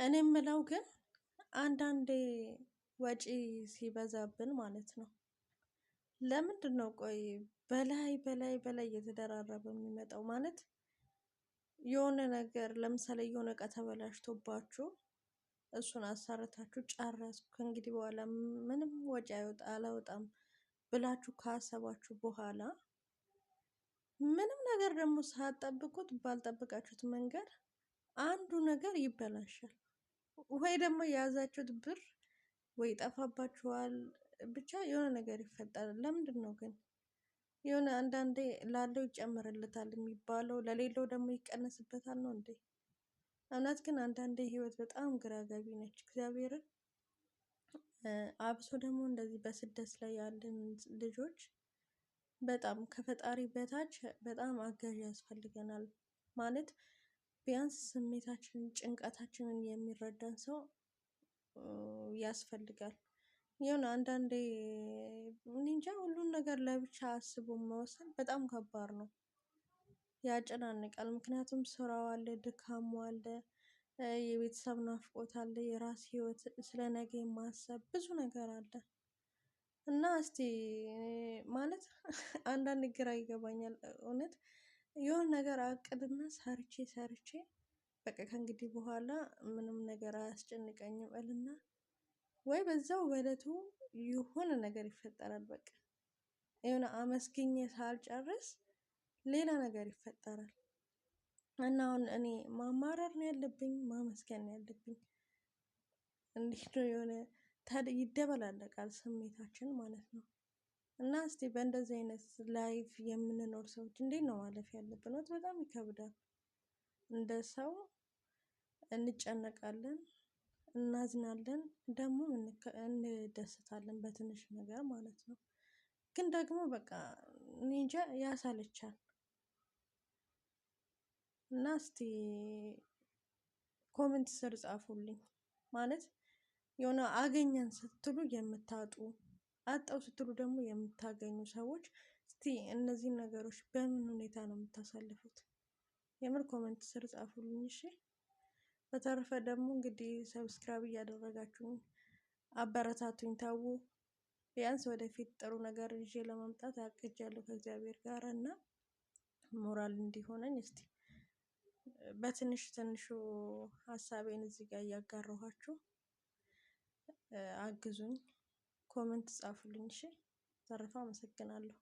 እኔ የምለው ግን አንዳንዴ ወጪ ሲበዛብን ማለት ነው፣ ለምንድን ነው ቆይ በላይ በላይ በላይ እየተደራረበ የሚመጣው? ማለት የሆነ ነገር ለምሳሌ የሆነ እቃ ተበላሽቶባችሁ እሱን አሰርታችሁ ጨረስኩ፣ ከእንግዲህ በኋላ ምንም ወጪ አይወጣ አላወጣም ብላችሁ ካሰባችሁ በኋላ ምንም ነገር ደግሞ ሳትጠብቁት ባልጠበቃችሁት መንገድ አንዱ ነገር ይበላሻል፣ ወይ ደግሞ የያዛችሁት ብር ወይ ይጠፋባችኋል። ብቻ የሆነ ነገር ይፈጠራል። ለምንድን ነው ግን የሆነ አንዳንዴ ላለው ይጨምርለታል የሚባለው ለሌለው ደግሞ ይቀነስበታል ነው እንዴ? እውነት ግን አንዳንዴ ህይወት በጣም ግራ ገቢ ነች። እግዚአብሔርን አብሶ ደግሞ እንደዚህ በስደት ላይ ያለን ልጆች በጣም ከፈጣሪ በታች በጣም አጋዥ ያስፈልገናል። ማለት ቢያንስ ስሜታችንን ጭንቀታችንን የሚረዳን ሰው ያስፈልጋል። የሆነ አንዳንዴ እኔ እንጃ ሁሉን ነገር ለብቻ አስቦ መወሰን በጣም ከባድ ነው፣ ያጨናንቃል። ምክንያቱም ስራው አለ፣ ድካሙ አለ፣ የቤተሰብ ናፍቆት አለ፣ የራስ ህይወት፣ ስለ ነገ ማሰብ ብዙ ነገር አለ። እና እስቲ ማለት አንዳንድ ግራ ይገባኛል እውነት፣ የሆነ ነገር አቅድና ሰርቼ ሰርቼ በቃ ከእንግዲህ በኋላ ምንም ነገር አያስጨንቀኝም እልና ወይ በዛው በእለቱ የሆነ ነገር ይፈጠራል። በቃ የሆነ አመስግኜ ሳልጨርስ ሌላ ነገር ይፈጠራል። እና አሁን እኔ ማማረር ነው ያለብኝ ማመስገን ነው ያለብኝ? እንዴት ነው የሆነ ይደበላለቃል ስሜታችን ማለት ነው። እና እስቲ በእንደዚህ አይነት life የምንኖር ሰዎች እንዴት ነው ማለፍ ያለብን? በጣም ይከብዳል። እንደ ሰው እንጨነቃለን፣ እናዝናለን፣ ደግሞ እንደሰታለን በትንሽ ነገር ማለት ነው። ግን ደግሞ በቃ እኔ እንጃ ያሳለቻል። እና እስቲ comment ስር ጻፉልኝ። ማለት የሆነ አገኘን ስትሉ የምታጡ፣ አጣው ስትሉ ደግሞ የምታገኙ ሰዎች እስቲ እነዚህን ነገሮች በምን ሁኔታ ነው የምታሳልፉት? የምር comment ስር ጻፉልኝ። እሺ። በተረፈ ደግሞ እንግዲህ subscribe እያደረጋችሁ አበረታቱኝ። ታው ቢያንስ ወደፊት ጥሩ ነገር ይዤ ለመምጣት አቅጃለሁ ከእግዚአብሔር ጋር፣ እና ሞራል እንዲሆነኝ እስቲ በትንሽ ትንሹ ሀሳቤን እዚህ ጋር እያጋራኋችሁ አግዙኝ። Comment ጻፉልኝ። እሺ። በተረፈ አመሰግናለሁ።